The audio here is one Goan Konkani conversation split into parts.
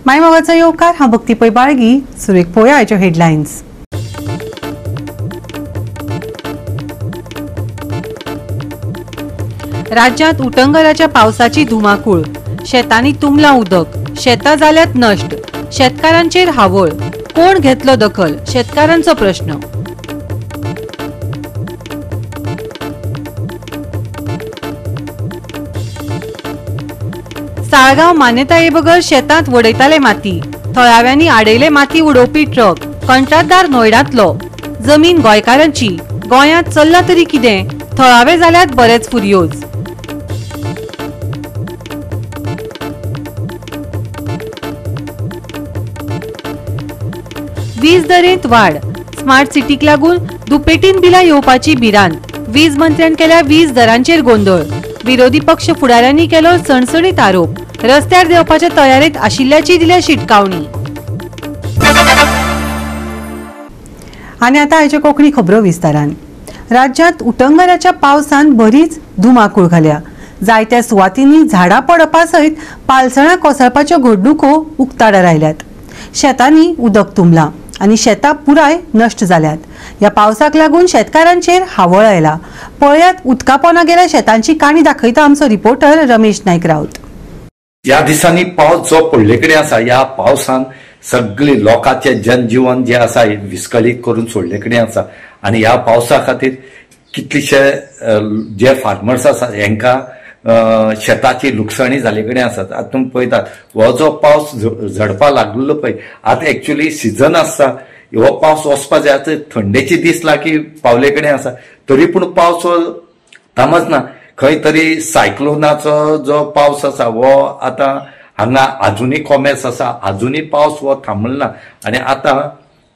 मायमोगाचो येवकार. हांव भक्ती पै बाळगी. सुरवेक पळोवया आयच्यो हेडलायन्स. राज्यांत उटंगराच्या पावसाची धुमाकूळ. शेतांनी तुंबला उदक, शेतां जाल्यात नश्ट, शेतकारांचेर हावळ. कोण घेतलो दखल, शेतकारांचो प्रश्न. साळगांव मान्यताये बगर शेतांत वडयताले माती. थळाव्यांनी आडयले माती उडोवपी ट्रक. कंत्राटदार नोयडांतलो. जमीन गोंयकारांची. गोंयांत चल्लां तरी कितें? थळावे जाल्यात बरेच फुर्योज. वीज दरेंत वाड. स्मार्ट सिटीक लागून दुपेटीन बिलां येवपाची भिरांत. वीज मंत्र्यान केल्या वीज दरांचेर गोंदळ. विरोधी पक्ष फुडाऱ्यांनी केलो सणसणीत आरोप. रस्त्यार देंवपाच्या तयारेत आशिल्ल्याची दिल्या शिटकावणी. आनी आतां आयच्यो कोंकणी खबरो विस्तारान. राज्यांत उटंगराच्या पावसान बरीच धुमाकूळ घाल्या. जायत्या सुवातींनी झाडां पडपा सयत पालसणां कोसळपाच्यो घडणुको उक्ताडार आयल्यात. शेतांनी उदक तुंबलां आनी शेतां पुराय नश्ट जाल्यात. ह्या पावसाक लागून शेतकारांचेर हावळ आयला. पळयात उदका पोना गेल्या शेतांची काणी दाखयता आमचो रिपोर्टर रमेश नायक राऊत. ह्या दिसांनी पावस जो पडले कडेन आसा, ह्या पावसान सगळे लोकांचे जनजीवन जे आसा विस्कळीत करून सोडले कडेन आसा. आनी ह्या पावसा खातीर कितलेशे जे फार्मर्स आसा हेंकां शेताची लुकसाणी जाल्ले कडेन आसात. आतां तुमी पळयतात हो जो पावस झडपा लागलेलो पळय, आतां एक्चुअली सिजन आसता, हो पावस वचपा जाय. आतां थंडेचे दीस लागीं पावले कडेन आसा, तरी पूण पावस हो थांबच ना. खंय तरी सायक्लोनाचो जो पावस आसा हो आतां हांगा आजुनूय कोमेस आसा, आजुनूय पावस हो थांबलो ना. आनी आतां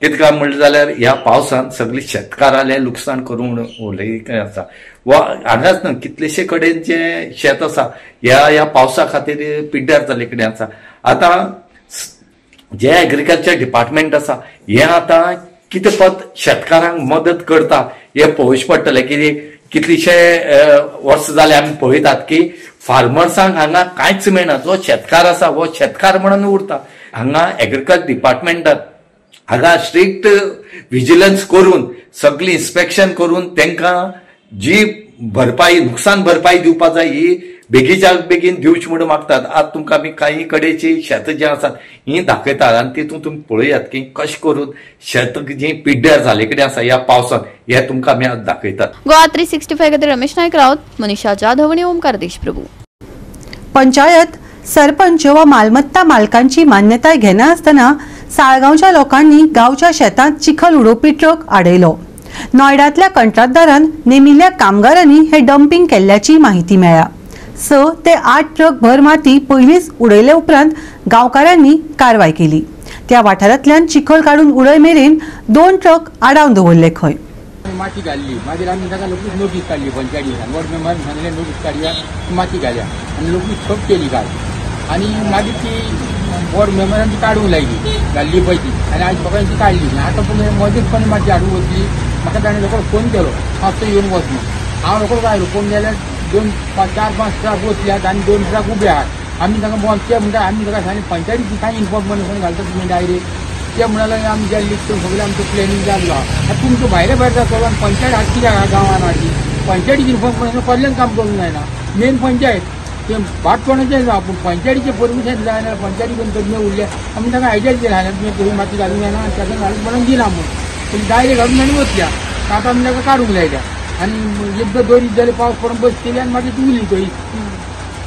कितें काय म्हणलें जाल्यार ह्या पावसान सगळी शेतकारालें लुकसाण करून उडयलें आसा. वा हांगाच न्हय, कितलेशे कडेन जे शेत आसा ह्या ह्या पावसा खातीर पिड्ड्यार जाल्ले कडेन आसा. आतां जे एग्रीकल्चर डिपार्टमेंट आसा हें आतां कितें पद शेतकारांक मदत करता हें पळोवचें पडटलें. की कितलेशे वर्स जाले आमी पळयतात की फार्मर्सांक हांगा कांयच मेळना. जो शेतकार आसा हो शेतकार म्हणून उरता. हांगा एग्रीकल्चर डिपार्टमेंटान हांगा स्ट्रिक्ट विजिलन्स करून सगळी इन्स्पेक्शन करून तांकां जी भरपाई, नुकसान भरपाई दिवपा जाय ही बेगीच्या बेगीन दिवची म्हणून मागतात. आतां तुमकां आमी कांय कडेची शेतां जीं आसात हीं दाखयतात आनी तितून तुमी पळयात की कशें करून शेत जी पिड्ड्यार जाल्ले कडेन आसा ह्या पावसान, हे तुमकां आमी आज दाखयतात. गोवा 365 खातीर रमेश नायक राऊत, मनीषा जाधव आनी ओमकार देशप्रभू. पंचायत, सरपंच वा मालमत्ता मालकांची मान्यताय घेनासतना साळगांवच्या लोकांनी गांवच्या शेतांत चिखल उडोवपी ट्रक आडयलो. नोयडांतल्या कंत्राटदारान नेमिल्ल्या कामगारांनी हे डम्पिंग केल्ल्याची माहिती मेळ्ळ्या. 6 ते 8 ट्रक भर माती पयलींच उडयले उपरांत गांवकारांनी कारवाय केली. त्या वाठारांतल्यान चिखल काडून उडय मेरेन 2 ट्रक आडावन दवरले खंय. माती घाल्ली, मागीर आमी ताका लोकूच नोटीस काडली पंचायतीन, वॉर्ड मेंबरान सांगलें नोटीस काडया, माती घाल्या आनी लोकूच ठोक केली काल. आनी मागीर ती वॉर्ड मेंबरान ती काडूंक लायली, घाल्ली पळय ती, आनी आयज लोकांनी ती काडली. आतां पूण मदींच माती हाडूंक वतली. म्हाका ताणें रोकडो फोन केलो, मातसो येवन वच म्हूण. हांव रोकडो आयलो, फोन जाल्यार 2, 4, 5 ट्रक वचल्यात आनी 2 ट्रक उबे आहात. आमी तांकां ते म्हणटा, आमी ताका सांगलें पंचायतीची कांय इन्फॉर्मेशन घालता तुमी डायरेक्ट. ते म्हणाले आमी गेल्ली सगळें आमचें प्लॅनिंग जाल्लो आहा. आतां तुमचो भायले भायर जातलो आनी पंचायत हात कित्याक आहा गांवान हाडली? पंचायतीची इन्फॉर्मेशन कसलें काम करूंक जायना. मेन पंचायत ते भाट कोणाचें जावं, पूण पंचायतीचें परमिशन जायना. पंचायती कडेन तज्ञ उरले, आमी तांकां आयडिया दिली हांवें तुमी थंय माती घालूंक जायना आनी ताका घालूंक म्हणून दिना म्हूण. पूण डायरेक्ट घालून आनी वतल्या आतां आमी ताका काडूंक लायल्या. आनी एकदां 2 दीस जाले पावस पडून बस केली आनी मागीर ती उरली थंय.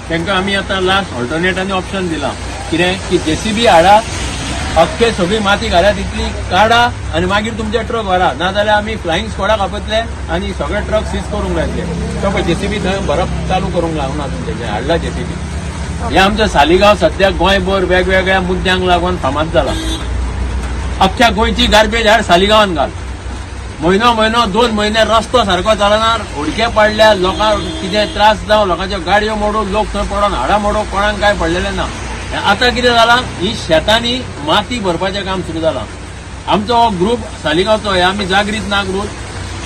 तांकां आमी आतां लास्ट ऑल्टरनेट आनी ऑप्शन दिलां कितें की जेसीबी हाडा, अख्खे सगळी माती घाल्या तितली काडा आनी मागीर तुमचे ट्रक व्हरा, नाजाल्यार आमी फ्लायिंग स्क्वॉडाक आपयतले आनी सगळे ट्रक सीज करूंक लायतले. तो पळय जेसीबी थंय भरप चालू करूंक लागना, तुमचें हाडला जेसीबी. हें आमचें सालिगांव सद्याक गोंयभर वेगवेगळ्या मुद्द्यांक लागून फामाद जाला. अख्ख्या गोंयची गार्बेज हाड सालिगांवान घाल. म्हयनो म्हयनो 2 म्हयने रस्तो सारको चलना, उडके पडल्या, लोकांक कितें त्रास जावं, लोकांच्यो गाडयो मोडूं, लोक थंय पडोन हाडां मोडूं, कोणाक कांय पडलेलें ना. आतां कितें जालां, ही शेतांनी माती भरपाचें काम सुरू जालां. आमचो हो ग्रूप सालिगांवचो हे आमी जागृत ना ग्रूप.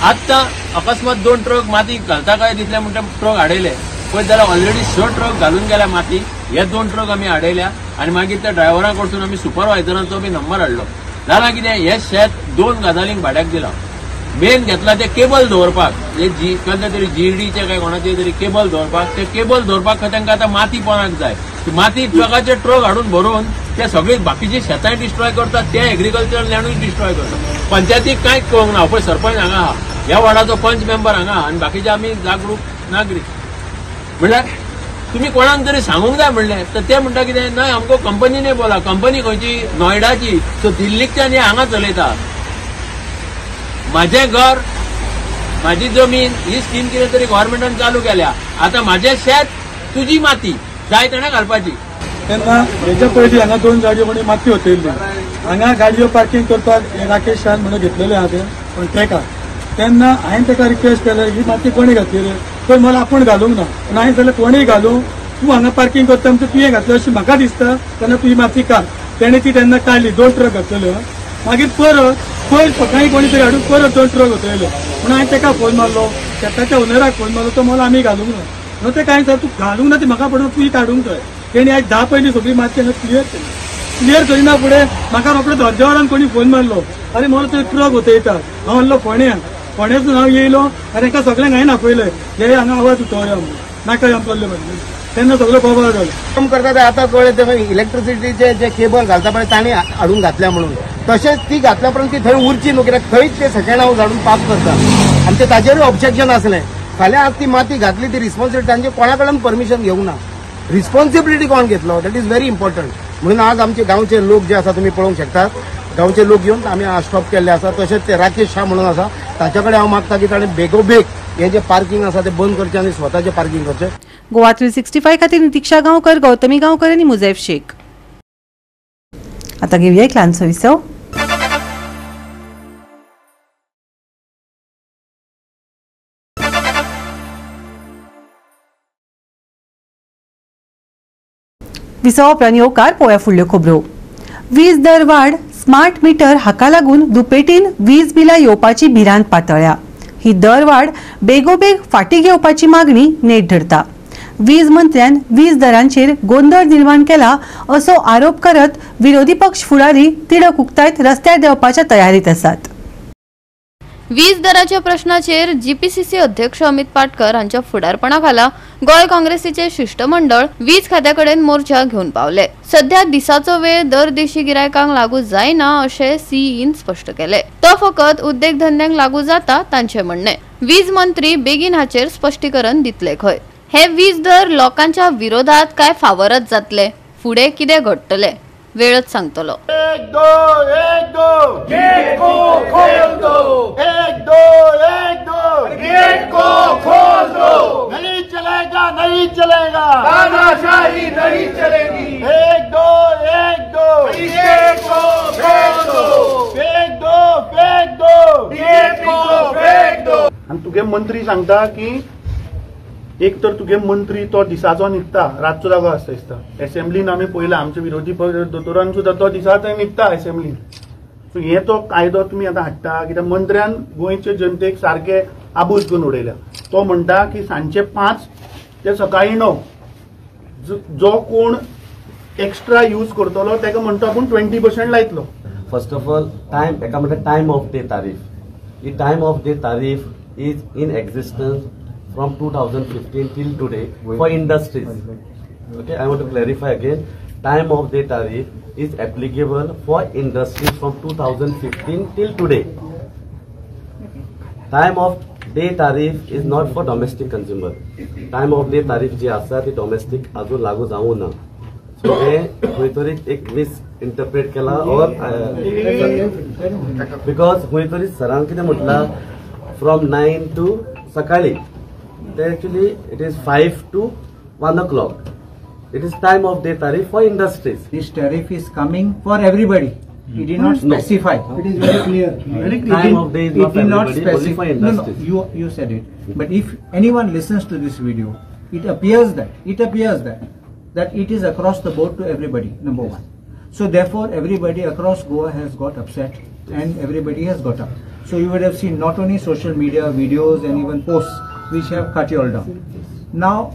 आतां अकस्मात 2 ट्रक माती घालता काय दिसले म्हणटा ट्रक हाडयले, पळयत जाल्यार ऑलरेडी 6 ट्रक घालून गेल्या माती. हे 2 ट्रक आमी आडयल्या आनी मागीर त्या ड्रायव्हरा कडसून आमी सुपरवायझरांचो बी नंबर हाडलो. जाल्यार कितें, हे शेत 2 गजालींक भाड्याक दिलां. मेन घेतला ते केबल दवरपाक, हे जी कसले तरी जीडीचे काय कोणाचे तरी केबल दवरपाक, ते केबल दवरपाक तांकां आतां माती पोनाक जाय. माती ट्रकाचे ट्रक हाडून भरून ते सगळी बाकीची शेतांय डिस्ट्रॉय करतात, ते एग्रीकल्चर लँडूय डिस्ट्रॉय करतात. पंचायतीक कांयच कळूंक ना. पळय सरपंच हांगा आहा, ह्या वॉर्डाचो पंच मेंबर हांगा आहा आनी बाकीचे आमी जागरूक नागरीक. म्हणल्यार तुम्ही कोणाक तरी सांगूंक जाय म्हणलें तर ते म्हणटा कितें, न्हय आमकां कंपनीने बोला. कंपनी खंयची, नोयडाची. सो दिल्लीकच्यान हे हांगा चलयता. माझें घर माझी जमीन ही स्कीम कितें तरी गव्हर्मेंटान चालू केल्या. आतां माझें शेत तुजी माती जाय तेणें घालपाची. तेन्ना हेच्या पयलीं हांगा 2 गाडयो कोणी माती ओतयल्ली. हांगा गाडयो पार्किंग करपाक राकेश शान म्हणून घेतलेले आहा ते कॉन्ट्रॅक्टाक. तेन्ना हांवें ताका रिक्वेस्ट केलें, ही माती कोणी घातली रे, तर मला आपूण घालूंक ना. पूण हांवें जाल्यार कोणीय घालूं, तूं हांगा पार्किंग करता म्हणजे तुवें घातली अशी म्हाका दिसता, तेन्ना तूं ही माती काड. तेणें ती तेन्ना काडली, 2 ट्रक घातलेल्यो. मागीर परत पयर सकाळीं कोणी तरी हाडून परत 2 ट्रक ओतयले. म्हणून हांवें ताका फोन मारलो, शेताच्या ओनराक फोन मारलो, तो मला आमी घालूंक ना. म्हणून ते कांय सर तूं घालूंक ना ती म्हाका पडून तुवें काडूंक जाय. तेणी आयज 10 पयलीं सगळी माती हांगा क्लियर केली. क्लियर करिना फुडें म्हाका रोखडो अर्द्या वरान कोणी फोन मारलो, अरे मला थंय ट्रक ओतयता. हांव म्हणलो फोंड्या, फोंड्यासून हांव येयलो आनी हांकां सगळ्यांक हांवें आपयलें, हे हांगा आवाज उठोवया म्हणून, नाका आमकां म्हणून. तेन्ना सगळो बोबाळ जालो. काम करता ते आतां कळ्ळें, ते इलेक्ट्रिसिटीचे जे केबल घालता पळय तांणी हाडून घातल्या म्हणून. तशेंच ती घातल्या उपरांत ती थंय उरची न्हू, कित्याक थंयच ते सेकंड हावज हाडून पास करता. आनी ते ताजेरूय ऑब्जेक्शन आसलें. फाल्यां आज ती माती घातली ती रिस्पॉन्सिबिलिटी तांचे कोणा कडल्यान परमिशन घेवंक ना. रिस्पॉन्सिबिलिटी कोण घेतलो, that is very important. म्हणून आज आमचे गांवचे लोक जे आसा तुमी पळोवंक शकतात, गांवचे लोक येवन आमी स्टॉप केल्ले आसा. तशेंच ते राकेश शाह म्हणून आसा, ताच्या कडेन हांव मागता की ताणें बेगोबेग हें जें पार्किंग आसा तें बंद करचें आनी स्वताचें पार्किंग करचें. गोवा 365 खातीर नितीक्षा गांवकर, गौतमी गांवकर आनी मुजैफ शेख. आतां घेवया एक ल्हानसो विसव. विसवा उपरांत येवकार पळोवया फुडल्यो खबरो. वीज दर वाड, स्मार्ट मिटर हाका लागून दुपेटीन वीज बिलां येवपाची भिरांत पातळ्या. ही दरवाड बेगोबेग फाटीं घेवपाची मागणी नेट धरता. वीज मंत्र्यान वीज दरांचेर गोंदळ निर्माण केला असो आरोप करत विरोधी पक्ष फुडारी तिडक उक्तायत रस्त्यार देंवपाच्या तयारीत आसात. वीज दराच्या प्रश्नाचेर जीपीसीसी अध्यक्ष अमित पाटकर हांच्या फुडारपणा खाला गोंय काँग्रेसीचे शिष्टमंडळ वीज खात्या कडेन मोर्चा घेवन पावले. सध्या दिसाचो वेळ दर देशी गिरायकांक लागू जायना अशें सीईन स्पश्ट केले. तो फकत उद्देगधंद्यांक लागू जाता तांचे म्हणणें. वीज मंत्री बेगीन हाचेर स्पश्टीकरण दितले खंय. हे वीज दर लोकांच्या विरोधात काय फावरच जातले, फुडें कितें घडटलें वेळच सांगतलो. 1 2 1 2 गेट को खोल दो, 1 2 1 2 गेट को खोल दो, नहीं चलेगा नहीं चलेगा, तानाशाही नहीं चलेगी। 1 2 1 2 गेट को फेंक दो, फेंक दो फेंक दो, गेट को फेंक दो। आनी तुगे मंत्री सांगता की एक तर तुगे मंत्री तो दिसाचो न्हिदता, रातचो जागो आसता दिसता. एसेंब्लीन आमी पळयला आमचे विरोधी पक्ष दोतोरान सुद्दां तो दिसाच न्हिदता एसेंब्लीन. सो हे तो कायदो तुमी आतां हाडटा कित्याक मंत्र्यान गोंयचे जनतेक सारके आबूज करून उडयल्या. तो म्हणटा की सांजचे 5 ते सकाळीं 9 जो कोण एक्स्ट्रा यूज करतलो ताका म्हणटा आपूण 20% लायतलो. फर्स्ट ऑफ ऑल टायम एका म्हणटा टायम ऑफ डे तारीफ. ही time of day tariff is in existence from 2015 till today for industries. Okay, I want to clarify again. Time of day tariff is applicable for industries from 2015 till today. Time of day tariff is not for domestic consumer. Time of day tariff जी आसा ती domestic अजून लागू जावूं ना. सो हे खंय तरी एक मिसइंटरप्रेट केला और because खंय तरी सरान कितें म्हटलां from 9 to सकाळी, actually it is 5 to 1 o'clock. It is time of day tariff for industries. This tariff is coming for everybody. He did not specify. No. It is very clear. Very clear. Time of day is not for everybody, only for industries. No, no, you said it. But if anyone listens to this video, it appears that it is across the board to everybody, number one. So therefore everybody across Goa has got upset and everybody has got up. So you would have seen not only social media videos and even posts which have cut you all down. Now,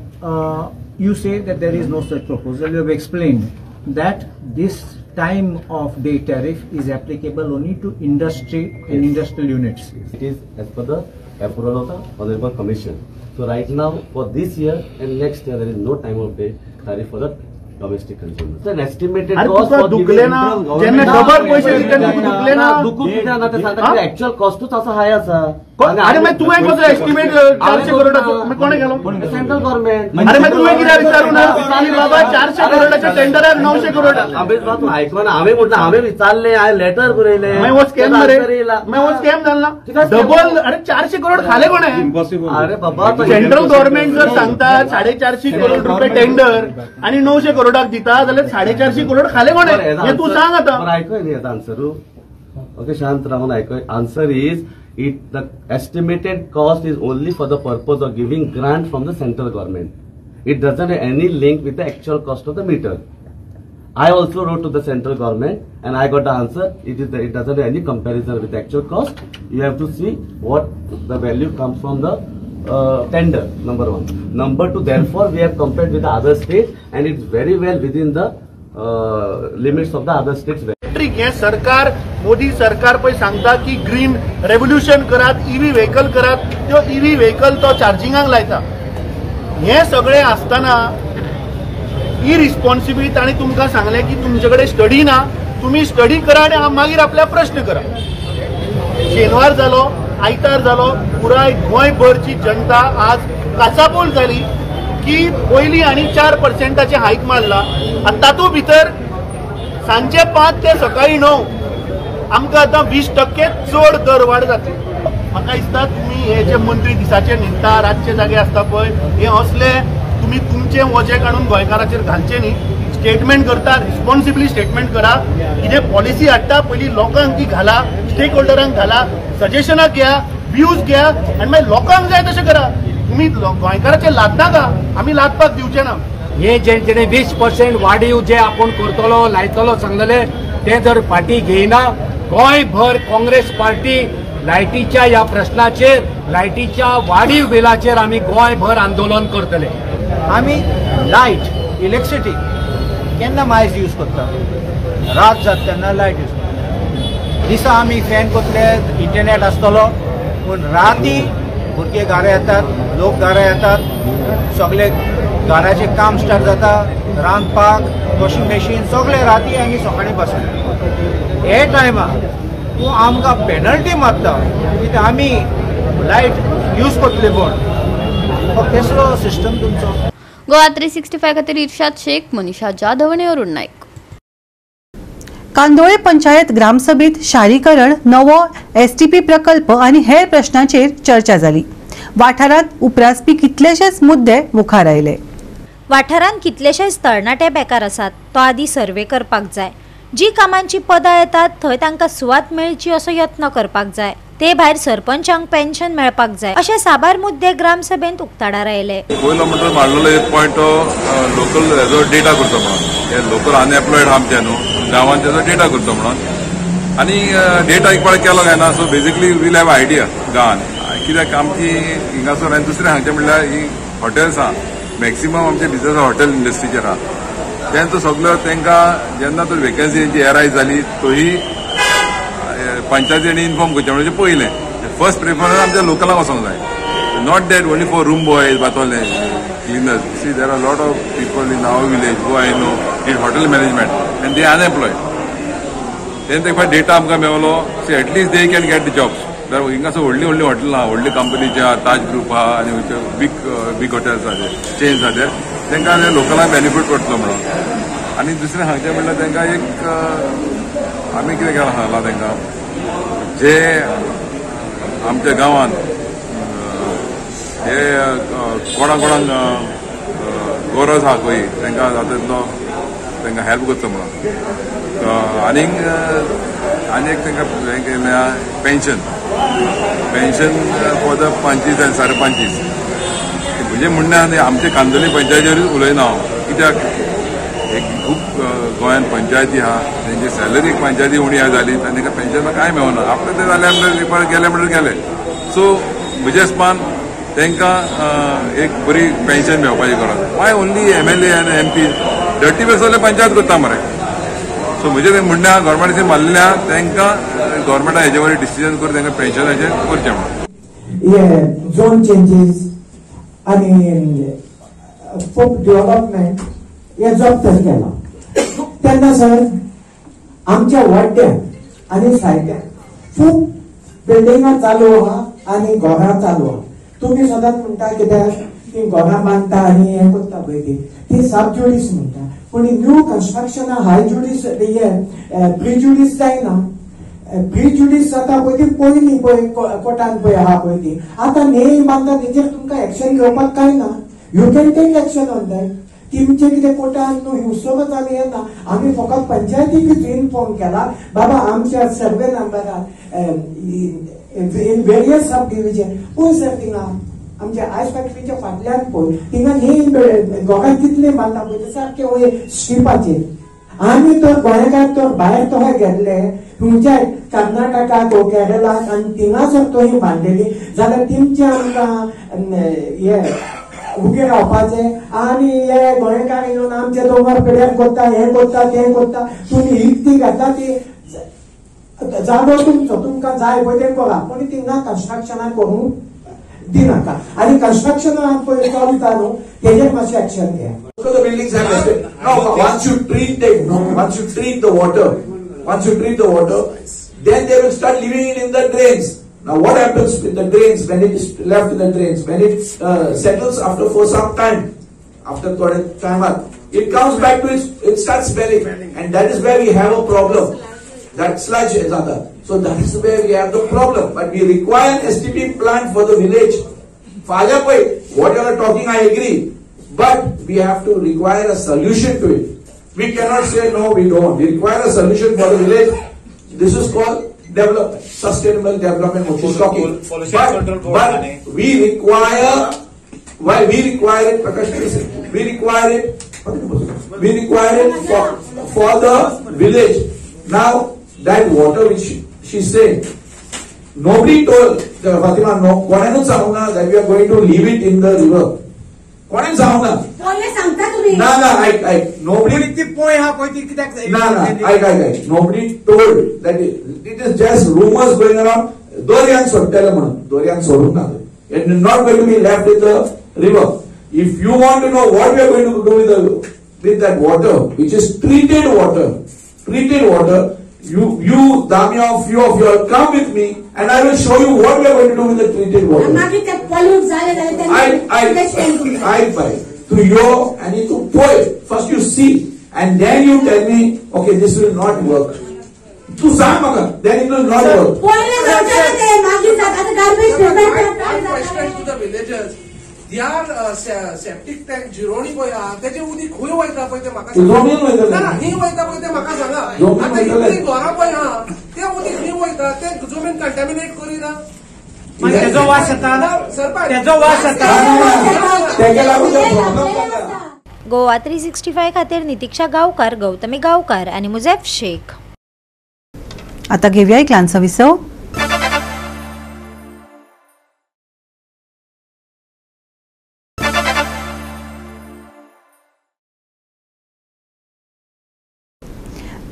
You say that there is no such proposal. You have explained that this time of day tariff is applicable only to industry and industrial units. It is as per the approval of the Honorable Commission. So right now for this year and next year there is no time of day tariff for the domestic consumers. An estimated cost for दुखले ना जेन्ना डबल पैसे दिता दुखले ना दुखूक कितें ना ते सांगता एक्चुअल कॉस्टूच आसा हाय आसा. अरे मागीर तुवें कसो एस्टिमेट 400 करोडाचो कोणें केलो? Central government. अरे मागीर तुवें कित्याक विचारू ना की बाबा 400 करोडाच्या टेंडरार 900 करोड? अबे तूं आयकना. हांवें म्हटलें, हांवें विचारलें, हांवें लेटर बरयलें. मागीर हो स्कॅम मरे, मागीर हो स्कॅम जालो ना डबल. अरे 400 करोड खाले कोणें? अरे बाबा, सेंट्रल गव्हर्नमेंट जर सांगता 450 करोड रुपये टेंडर आणि 900 करोडाक दिता जाल्यार 450 करोड खाले कोणें हें तूं सांग आतां. आयकय न्ही आतां आन्सरू. ओके, शांत रावन आयकय. Answer is it the estimated cost is only for the purpose of giving grant from the central government. It doesn't have any link with the actual cost of the meter. I also wrote to the central government and I got the answer. It doesn't have any comparison with the actual cost. You have to see what the value comes from the tender, number one. Number two, therefore we have compared with the other states and it's very well within the limits of the other states. हे सरकार, मोदी सरकार पळय सांगता की ग्रीन रेव्होल्युशन करात, ईव्ही व्हेकल करात, त्यो ईव्ही व्हेकल तो चार्जिंगाक लायता. हे सगळें आसतना इरिस्पॉन्सिबली ताणें तुमकां सांगलें की तुमचे कडेन स्टडी ना, तुमी स्टडी करा आनी मागीर आपल्याक प्रश्न करा. शेनवार जालो, आयतार जालो, पुराय गोंयभरची जनता आज काचाबूल जाली की पयलीं आनी 4% हायक मारला आनी तातूंत भितर सांजे 5 ते सकाळी 9 आमकां आतां 20% चड दरवाड जातली. म्हाका दिसता तुमी हे जे मंत्री दिसाचे न्हिदता, रातचे जागे आसता पळय, हे असले तुमी तुमचें वजें काडून गोंयकाराचेर घालचें न्ही. स्टेटमेंट करता, रिस्पॉन्सिबली स्टेटमेंट करा. कितें पॉलिसी हाडटा पयलीं लोकांक ती घाला, स्टेक होल्डरांक घाला, सजेशनां घेया, व्यूज घेया आनी मागीर लोकांक जाय तशें करा. तुमी गोंयकाराचेर लादनाका, आमी लादपाक दिवचे ना. हे जे जेणे 20% वाडीव जे आपूण करतलो लायतलो सांगलेले ते जर फाटी घेयना, गोंयभर काँग्रेस पार्टी लायटीच्या ह्या प्रश्नाचेर, लायटीच्या वाडीव बिलाचेर आमी गोंयभर आंदोलन करतले. आमी लायट इलेक्ट्रिसिटी केन्ना मायज यूज करता? रात जाता तेन्ना लायट यूज करता. दिसा आमी फॅन करतले, इंटरनेट आसतलो, पूण राती भुरगे घरा येतात, लोक घरा येतात, सगळे घराचें काम स्टार्ट जाता, रांदपाक, वॉशिंग मशीन सगळे राती आनी सकाळीं बसून. हे टायमार तूं आमकां पेनल्टी मारता कित्याक आमी लायट यूज करतले म्हूण. कसलो सिस्टम तुमचो? गोवा 365 खातीर इर्शाद शेख, मनीषा जाधव आनी अरुण नायक. कांदोळे पंचायत ग्रामसभेत शारीकरण, नवो एसटीपी प्रकल्प आनी हेर प्रश्नांचेर चर्चा जाली. वाठारांत उप्रासपी कितलेशेच मुद्दे मुखार आयले. वाठारांत कितलेशेच तरणाटे बेकार आसात, तो आदी सर्वे करपाक जाय. जी कामांची पदां येतात थंय तांकां सुवात मेळची असो यत्न करपाक जाय. ते भायर सरपंचांक पेन्शन मेळपाक जाय अशे साबार मुद्दे ग्रामसभेंत उक्ताडार आयले. पयलो म्हणटा मांडलेलो एक पॉयंट तो लोकल हेजो डेटा करता म्हणून, हे लोकल अनएम्प्लॉयड आहा आमचे न्हू गांवांत तेजो डेटा करता म्हणून, आनी डेटा एक पावट केलो काय ना, so basically we'll have idea गांवांत कित्याक आमची हिंगासर आनी दुसरें सांगचें म्हणल्यार ही हॉटेल्स आहा, मॅक्सिमम आमचे बिजनस हॉटेल इंडस्ट्रीचेर आहा, तेंचो सगळो तांकां जेन्ना तर वेकन्सी तेंची एरायज जाली तोही पंचायतींनी इन्फॉर्म करचें म्हणजे पयलें फर्स्ट प्रेफरन्स आमच्या लोकलांक वचोंक जाय, not that only for room boys बातोले cleaners. See there are lot of people in our village who I know in hotel management and they unemployed. तेंचे एक डेटा आमकां मेवलो, see at least they can get the jobs. हिंगासर व्हडलीं व्हडलीं हॉटेलां आहा, व्हडली कंपनीचे आहा, ताज ग्रुप आहा आनी बीग बीग हॉटेल्स आहा, चेन्स आहा, तांकां लोकलांक बेनिफीट पडटलो म्हणून. आनी दुसरें सांगचें म्हणल्यार तांकां एक आमी कितें केलां सांगलां तांकां, जे आमच्या गांवांत हे कोणा कोणाक गरज आहा पळय तांकां जाता तितलो तांकां हेल्प करता म्हणून. आनीक आनी एक तांकां हें केलें पेन्शन, पेन्शन फॉर the 25 आनी 25.5. म्हणजे म्हणणें आहा आमचे कांदोली पंचायतीचेरूच उलयना हांव, कित्याक एक खूब गोंयांत पंचायती आहा तेंची सॅलरी पंचायती उणी आहा जाली आनी तांकां पेन्शनां कांय मेळना, आपलें तें जालें म्हणल्यार गेलें म्हणल्यार गेलें. सो म्हज्या हिसपान तांकां एक बरी पेन्शन मेळपाची गरज. Why only MLA आनी MP? Dirty work सगळे पंचायत करता मरे. सो म्हजें तें म्हणणें आहा, गव्हर्मेंटाचें मारलेलें आहा, तांकां गव्हर्मेंटान हेजे वयर डिसिजन करून तांकां पेन्शनाचें करचें म्हणून. हे झोन चेंजीस आनी खूब डेव्हलपमेंट हे जप्त केला तेन्ना सर आमच्या वाड्यान आनी सायड्यान खूब बिल्डिंगां चालू आहा आनी घरां चालू आहा. तुमी सदांच म्हणटा कित्याक ती घरां बांदता आनी हें करता पळय ती सब ज्युडीस म्हणटा, पूण न्यू कन्स्ट्रक्शनां हाय ज्युडीस हे प्रिज्युडीस जायना. प्रिज्युडीस जाता पळय ती पयलीं पळय कोर्टान पळय आहा पळय ती आतां न्हय बांदता तेजेर तुमकां एक्शन घेवपाक कांय ना. You can take action on that. तिमचे कितें कोर्टान न्हू हिवसोबत आमी येना, आमी फकत पंचायतीकूच इन्फॉर्म केला बाबा आमच्या सर्वे नंबरार इन वेरियस सब डिविजन पळय सर थिंगा आमच्या आयस फॅक्टरीच्या फाटल्यान पळय थिंगा न्ही गोंयांत कितले बांदता पळय ते सारके वयर स्ट्रिपाचेर. आमी तर गोंयकार तर भायर तो गेल्ले तुमच्या कर्नाटकाक वो केरलाक आनी थिंगासर तो बांदलेली जाल्यार तिमचे आमकां हे उगे रावपाचें आनी हे गोंयकार येवन आमचे दोंगर पेड्यार करता हें करता तें करता. तुमी इकती घेता ती जागो तुमचो, तुमकां जाय पळय तें करा, पूण थिंगा कन्स्ट्रक्शनां करूंक दिनाका. आनी कन्स्ट्रक्शनां पळय चलता न्हू तेजेर मातशें एक्शन घेया. The buildings have tested. Now, once you treat the, once you treat the water, once you treat the water, then they will start leaving it in the drains. Now, what happens with the drains when it is left in the drains? When it settles after for some time, after time up, it comes back to its, it starts smelling, and that is where we have a problem. That sludge is other. So that is where we have the problem. But we require an STP plant for the village. Father, what you are talking, I agree. But we have to require a solution to it. We cannot say no, we don't. We require a solution for the village. This is called development, sustainable development, which is talking. But we require, why we require it, Prakash, we require it, we require it for the village. Now, that water which she said, nobody told Fatima, no, that we are going to leave it in the river. कोणें सांगना ना ना आयक आयक nobody पोय हा पळय ती कित्याक ना ना आयक आयक आयक nobody told that it is just rumours going around. दोरयान सोडटले म्हणून दोरयान सोडूंक ना, it is not going to be left in the river. If you want to know what we are going to do with that water which is treated water, treated water, you Damia, few of you all come with me and I will show you what we are going to do with the treated water. I to yo and to poi. First you see and then you tell me, okay, this will not work. Tu sang maka, then it will not work. One question to the villagers. Their septic tank जिरोणी पळय आहा तेजे उदीक खंय वयता पळय तें म्हाका सांगा. ना खंय वयता पळय तें म्हाका सांगा. आतां इतलीं घरां पळय आहा तें उदीक खंय वयता, तें जमीन कंटेमिनेट करिना. तेजो वास येता, तेजो वास येता. गोवा 365 खातीर नितीक्षा गांवकार, गौतमी गांवकार आनी मुझेफ शेख. आता घेऊया एक ल्हानसो विसव.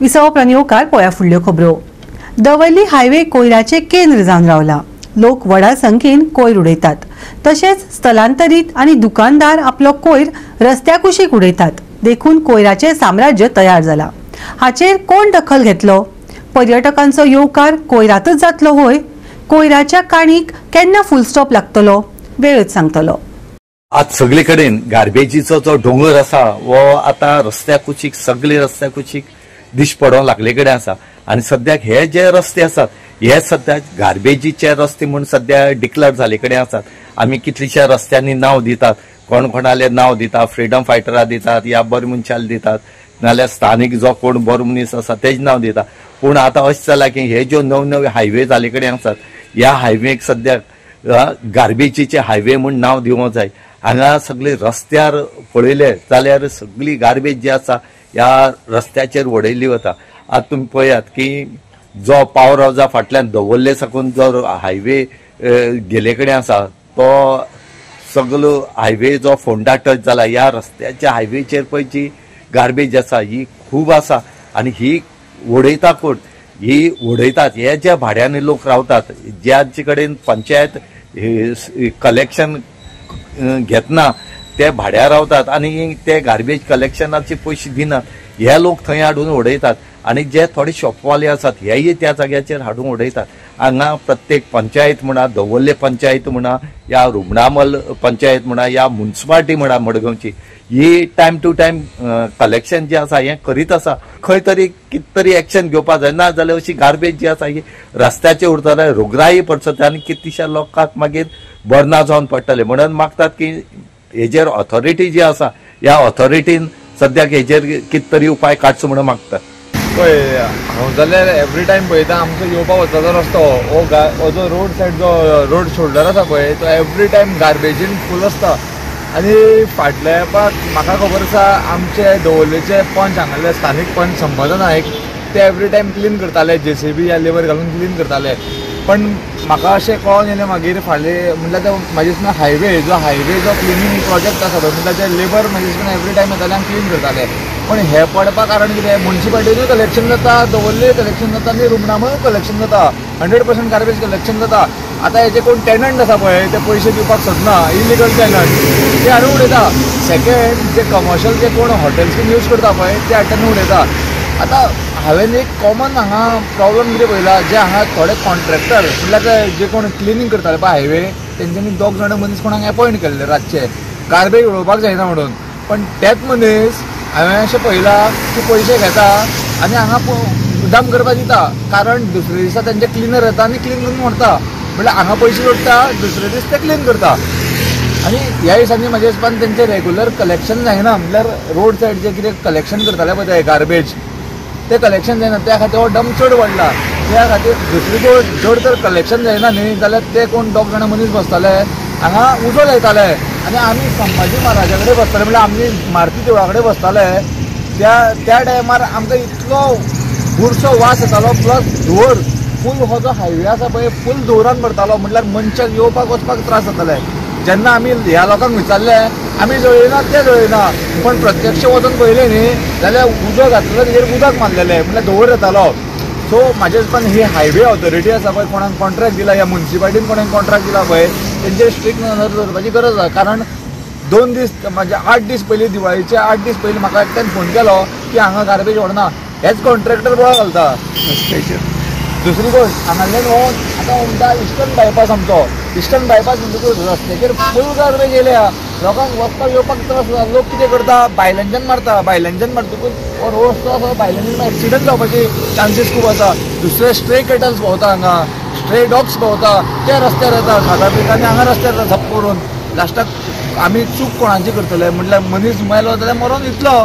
विसव प्रनियोकार पळया फुडल्यो खबरो. दवर्ली हायवे कोयराचे केंद्र जावन रावला. लोक व्हडा संख्येन कोयर उडयतात, तशेंच स्थलांतरीत आनी दुकानदार आपलो कोयर रस्त्या कुशीक उडयतात, देखून कोयराचें साम्राज्य तयार जाला. हाचेर कोण दखल घेतलो? पर्यटकांचो येवकार कोयरातच जातलो होय? कोयराच्या काणीक केन्ना फुल स्टॉप लागतलो? वेळच सांगतलो. आज सगळे कडेन गार्बेजीचो जो दोंगर आसा वो आतां रस्त्या कुशीक, सगळे रस्त्या कुशीक दिश पडोवंक लागले कडेन आसा. आनी सद्याक हे जे रस्ते आसात हे सद्या गार्बेजीचे रस्ते म्हूण सद्या डिक्लेअर जाल्ले कडेन आसात. आमी कितलीश्या रस्त्यांनी नांव दितात, कोण कोणाले नांव दितात, फ्रिडम फायटरा दितात या बरे मनशाक दितात, नाल्यार स्थानीक जो कोण बरो मनीस आसा तेज नांव दितात. पूण आतां अशें जालां की हे ज्यो नवे नवे हायवे जाल्ले कडेन आसात ह्या हायवेक सद्याक गार्बेजीचे हायवे म्हूण नांव दिवंक जाय. हांगा सगळे रस्त्यार पळयले जाल्यार सगळी गार्बेज जी आसा ह्या रस्त्याचेर वडयल्ली वता. आतां तुमी पळयात की जो पावर हावजा फाटल्यान दवर्ले साकून जो हायवे गेले कडेन आसा तो सगलो हायवे जो फोंडा टच जाला ह्या रस्त्याच्या हायवेचेर पळय जी गार्बेज आसा ही खूब आसा आनी ही उडयता कोण, ही उडयतात हे ज्या भाड्याने लोक रावतात ज्यांचे कडेन पंचायत कलेक्शन घेतना ते भाड्या रावतात आनी ते गार्बेज कलेक्शनाचे पयशे दिनात, हे लोक थंय हाडून उडयतात आनी जे थोडे शॉपवाले आसात हेय त्या जाग्याचेर हाडून उडयतात. हांगा प्रत्येक पंचायत म्हणा, दवर्ले पंचायत म्हणा, या रुमडामल पंचायत म्हणा, या मुन्सिपालिटी म्हणा मडगांवची, ही टायम टू टायम कलेक्शन जे आसा हें करीत आसा. खंय तरी कितें तरी एक्शन घेवपाक जाय, ना जाल्यार अशी गार्बेज जी आसा ही रस्त्याचेर उरतले, रोगराई पडसता आनी कितलीश्या लोकांक मागीर बरना जावन पडटले. म्हणून मागतात की हेजेर ऑथॉरिटी जी आसा ह्या ऑथॉरिटीन सद्याक हेजेर कितें तरी उपाय काडचो म्हणून मागतात. पळय हांव जाल्यार एवरी टायम पळयता आमचो येवपा वचपाचो रस्तो हो जो रोड सायड जो रोड शोल्डर आसा पळय तो एवरी टायम गार्बेजीन फूल आसता. आनी फाटल्या येपाक म्हाका खबर आसा आमचे दवर्लेचे पंच हांगासरले स्थानीक पंच संपादन नायक ते एवरी टायम क्लीन करताले, जेसीबी या लेबर घालून क्लीन करताले. पण म्हाका अशें कळोन येयलें मागीर फाटले म्हणल्यार ते म्हाजे दिसना हायवे जो क्लिनींग प्रोजेक्ट आसा पळय म्हणल्यार ते लेबर म्हाजे दिसना एवरी टायम येताले आनी क्लीन करताले. पण हे पडपा कारण कितें, मुन्सिपालिटीनूय कलेक्शन जाता, दवर्ले कलेक्शन जाता आनी रुमडामूय कलेक्शन जाता, 100% गार्बेज कलेक्शन जाता. आतां हेजे कोण टेनंट आसा पळय ते पयशे दिवपाक सोदना, इलिगल टेनंट ते हाडून उडयता. सेकेंड जे कमर्शियल जे कोण हॉटेल्स बीन यूज करता पळय ते हाडटा उडयता. आतां हांवें एक कॉमन हांगा प्रॉब्लम कितें पळयला, जे हांगा थोडे कॉन्ट्रॅक्टर म्हणल्यार ते जे कोण क्लिनींग करताले पळय हायवे तेंच्यांनी दोग जाणां मनीस कोणाक एपॉयंट केल्ले रातचे गार्बेज उडोवपाक जायना म्हणून. पण तेच मनीस हांवें अशें पळयलां की पयशे घेता आनी हांगा मुद्दाम करपाक दिता, कारण दुसरे दिसा तेंचे क्लिनर येता आनी क्लीन करून व्हरता. म्हणल्यार हांगा पयशे जोडटा, दुसरे दीस ते क्लीन करता. आनी ह्या दिसांनी म्हाज्या हिसपान तेंचें रेगुलर कलेक्शन जायना, म्हणल्यार रोड सायड जें कितें कलेक्शन करताले पळय ते गार्बेज ते कलेक्शन जायना, त्या खातीर हो डंप चड वाडला. त्या खातीर दुसरी गोश्ट जर तर कलेक्शन जायना न्ही जाल्यार ते कोण दोग जाणां मनीस बसताले हांगा उजो लायताले आनी आमी संभाजी महाराजा कडेन बसताले, म्हणल्यार आमी मारुती देवळा कडेन बसताले त्या टायमार आमकां इतलो बुरसो वास येतालो, प्लस धुंवर फूल हो जो हायवे आसा पळय फूल धुंवरान भरतालो, म्हणल्यार मनशाक येवपाक वचपाक त्रास जाताले. जेन्ना आमी ह्या लोकांक विचारलें आमी जळयना ते जळयना, पण प्रत्यक्ष वचून पळयलें न्ही जाल्यार उजो घातलेलो तेजेर उदक मारलेलें, म्हणल्यार धुंवर येतालो. सो म्हाज्या हिसपान ही हायवे ऑथॉरिटी आसा पळय कोणाक कॉन्ट्रॅक्ट दिला ह्या मुन्सिपालिटीन कोणाक कॉन्ट्रॅक्ट दिला पळय तेंचेर स्ट्रिक्ट नजर दवरपाची गरज आसा. कारण 2 दीस म्हणजे 8 दीस पयलीं, दिवाळीचे 8 दीस पयलीं म्हाका एकट्यान फोन केलो की हांगा गार्बेज व्हरना, हेच कॉन्ट्रॅक्टर बोळा घालता रस्त्याचेर. दुसरी गोश्ट हांगांतल्यान हो आतां म्हणटा इस्टर्न बायपास, आमचो इस्टर्न बायपास म्हणटकूच रस्त्याचेर फूल गार्बेज येयल्या, लोकांक वचपाक येवपाक त्रास जाता. लोक कितें करता भायल्यानच्यान मारता, भायल्यानच्यान मारतकूच हो रोड रस्तो आसा भायल्यानच्यान एक्सिडंट जावपाचे चान्सीस खूब आसा. दुसरे स्ट्रे केटल्स भोंवता हांगा, स्ट्रे डॉग्स भोंवता, ते रस्त्यार येता खाता पिता आनी हांगा रस्त्यार येता झप करून. लास्टाक आमी चूक कोणाची करतले, म्हटल्यार मनीस मेलो जाल्यार मरोन इतलो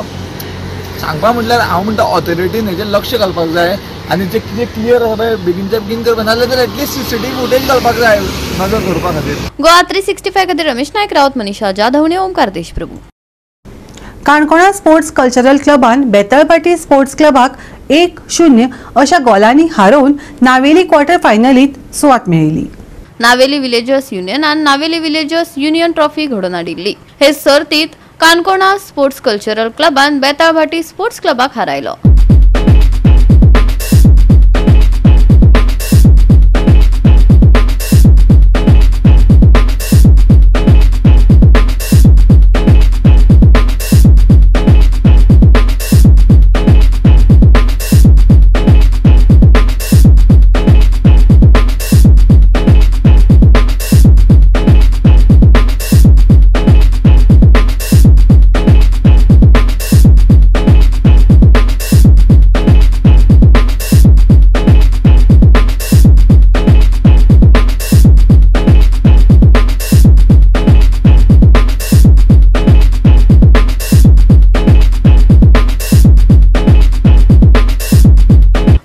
सांगपा म्हटल्यार हांव म्हणटा ऑथॉरिटीन हेजेर लक्ष घालपाक जाय आनी जे कितें क्लियर आसा पळय बेगीनच्या बेगीन करपाक, नाजाल्यार एटलिस्ट सीसीटीव्ही फुटेज घालपाक जाय नजर दवरपा खातीर. गोवा 365 खातीर रमेश नायक राऊत, मनीषा जाधव आनी ओमकार देशप्रभू. काणकोणा स्पोर्ट्स कल्चरल क्लबान बेतळभाटी स्पोर्ट्स क्लबाक 1-0 अशा गोलांनी हारोवन नावेली क्वॉर्टर फायनलीत सुवात मेळयली. नावेली विलेजर्स युनियनान नावेली विलेजर्स युनियन ट्रॉफी घडोवन हाडिल्ली. हे सर्तीत काणकोणा स्पोर्ट्स कल्चरल क्लबान बेताळभाटी स्पोर्ट्स क्लबाक हारायलो.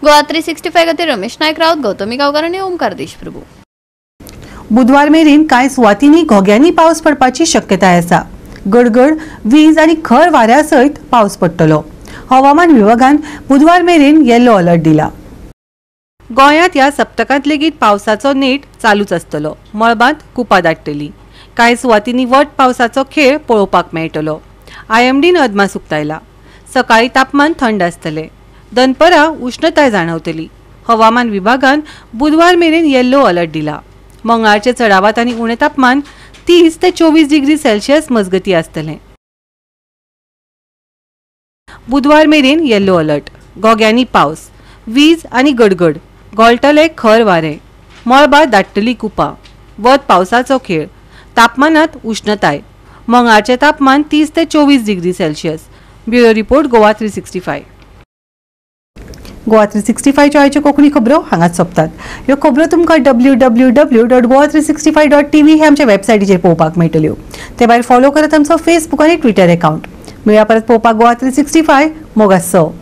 गोवा 365 खातीर रमेश नायक राऊत, गौतमी गांवकार आनी ओमकार देशप्रभू. बुधवार मेरेन कांय सुवातींनी घोग्यांनी पावस पडपाची शक्यताय आसा. गडगड, वीज आनी खर वाऱ्या सयत पावस पडटलो. हवामान विभागान बुधवार मेरेन येलो अलर्ट दिला. गोंयांत ह्या सप्तकांत लेगीत पावसाचो नेट चालूच आसतलो. मळबांत कुपां दाट्टली. कांय सुवातींनी वट पावसाचो खेळ पळोवपाक मेळटलो. आयएमडीन अदमास उक्तायला. सकाळी तापमान थंड आसतलें. दनपरां उश्णताय जाणवतली. हवामान विभागान बुधवार मेरेन येल्लो अलर्ट दिला. मंगळारचें चडावत आनी उणें तापमान 30 ते 24 डिग्री सेल्सियस मजगती आसतलें. बुधवार मेरेन येल्लो अलर्ट. गोग्यांनी पावस, वीज आनी गडगड, गोळटले खर वारें, मळबा दाट्टली कुपां, वत पावसाचो खेळ, तापमानात उश्णताय. मंगळारचें तापमान 30 ते 24 degree Celsius. Bureau report, Goa 365. Goa 365च्यो आयच्यो कोंकणी खबरो हांगाच सोंपतात. ह्यो खबरो तुमकां www.goa365.tv हे आमच्या वेबसायटीचेर पळोवपाक मेळटल्यो. ते भायर फॉलो करात आमचो फेसबूक आनी ट्विटर अकाउंट. मेळया परत पळोवपाक गोवा 365. मोगासो.